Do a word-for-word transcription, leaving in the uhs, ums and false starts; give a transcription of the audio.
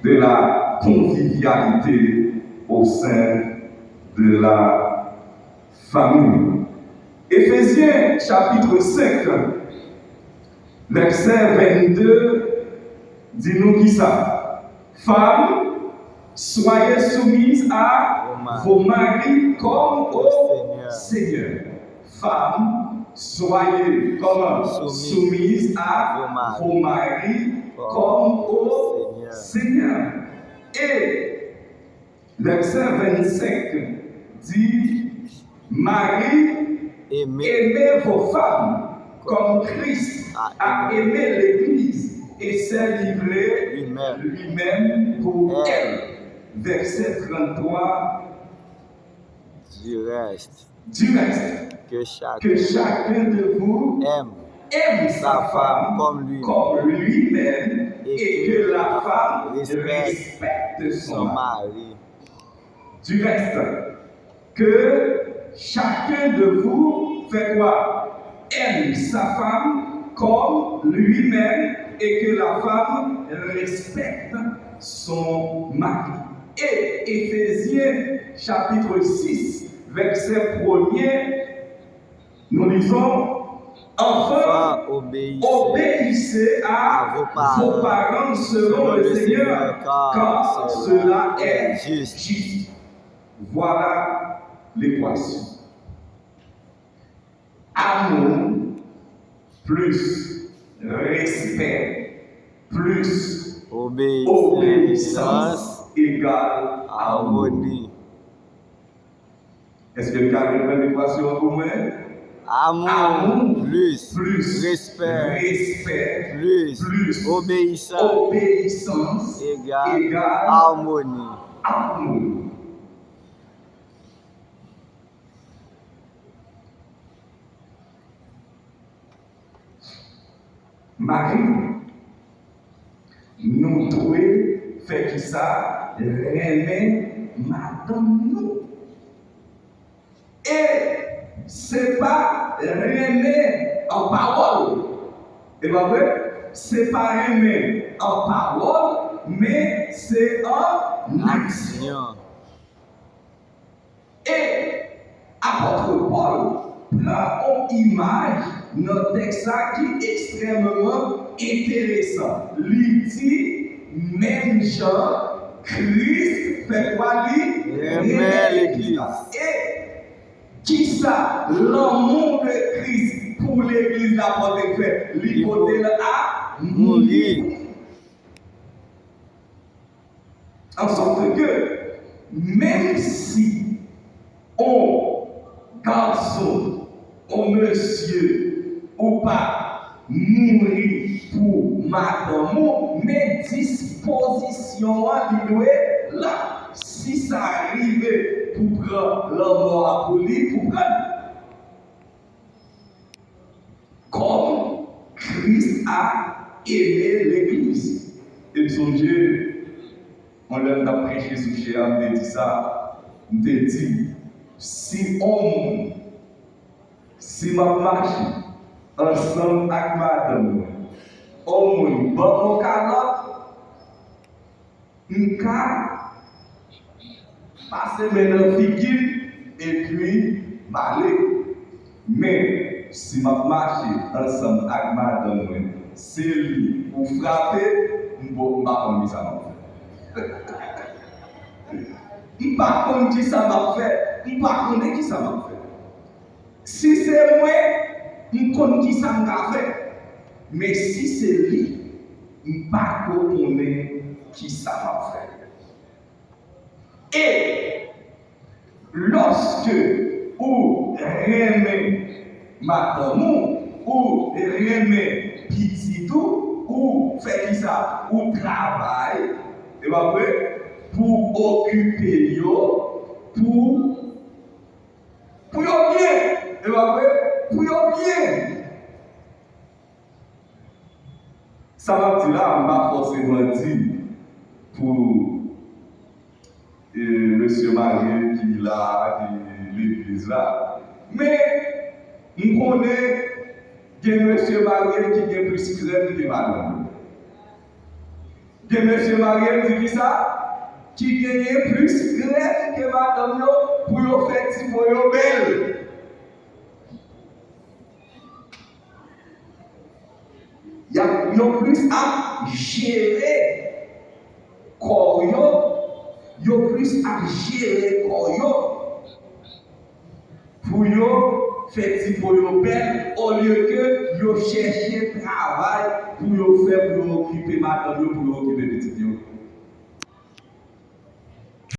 de la convivialité au sein de la famille. Éphésiens chapitre cinq, verset vingt-deux, di nou ki sa? Femmes, soyez soumises à vos maris comme au Seigneur. Femmes, soyez comment? Soumises à vos maris comme au Seigneur. Et verset vingt-cinq dit, Marie, aimez vos femmes comme Christ a aimé l'Église et s'est livré lui-même pour elle. Verset trente-trois. Du reste, du reste, que chacun de vous aime sa femme comme lui-même et que la femme respecte son mari. Du reste, que chacun de vous fait quoi? Aime sa femme comme lui-même et que la femme respecte son mari. Et Éphésiens chapitre six, verset premier, nous lisons, Enfants, obéissez à vos parents selon le Seigneur, car cela est juste. Voilà l'équation. Amour plus respect plus obéissance égale harmonie. Èske n ka reprann ekvasyon an pou mwen? Amour plus respect plus obéissance égale harmonie. Mari, nou dwe fè kisa? Renmen madanm nou. E se pa renmen an pawòl. E pa vre? Se pa renmen an pawòl, men se an aksyon. E apot Pòl pran yon imaj nan tèks sa ki ekstrèmeman enteresan. Li di, menm jan Kris fè kwa li renmen legliz la. E kisa lanmou de Kris pou legliz la pote fè? Li pote l a mouri. An sòt ke, menm si on gason, on mesye, ou pa mouri pou madanm ou, men dispozisyon an li dwe la. Si sa rive pou pran lanmò a pou li, pou pran li. Kòm Kris a eme legliz. E m sonje, yon lè m t ap preche sou chè a, m te di sa, m te di, si on moun, si m ap mache ansanm ak madanm mwen, on moun ban m on kalòt, m ka pase men nan figi m epi m ale. Men, si m ap mache ansanm ak madanm mwen, se li ou frape, m bon, m pa konn kisa m ap fè. M pa konn kisa m ap fè. M pa konnen kisa m ap fè. Si se mwen, m konn kisa m ka fè. Men si se li, m pa ko konnen kisa m ap fè. E lòske ou renmen madanm ou, ou renmen pitit ou, ou fè kisa? Ou travay, e pa vre, pou okipe yo, pou, pou yo byen, e pa vre, pou yo byen. Sa m ap di la, m pa fòseman di pou, e, mesye marye ki la, ki legliz la. Men, m konnen gen mesye marye ki gen plis krèm ke madanm yo. Gen mesye marye, m di ki sa? Ki genyen plis grenn ke madanm yo pou yo fè ti po yo bèl. Y ap, yo plis ap jere kò yo, yo plis ap jere kò yo pou yo fè ti po yo bèl, olye ke yo chèche travay pou yo fè, pou yo okipe madanm yo, pou yo okipe pitit yo.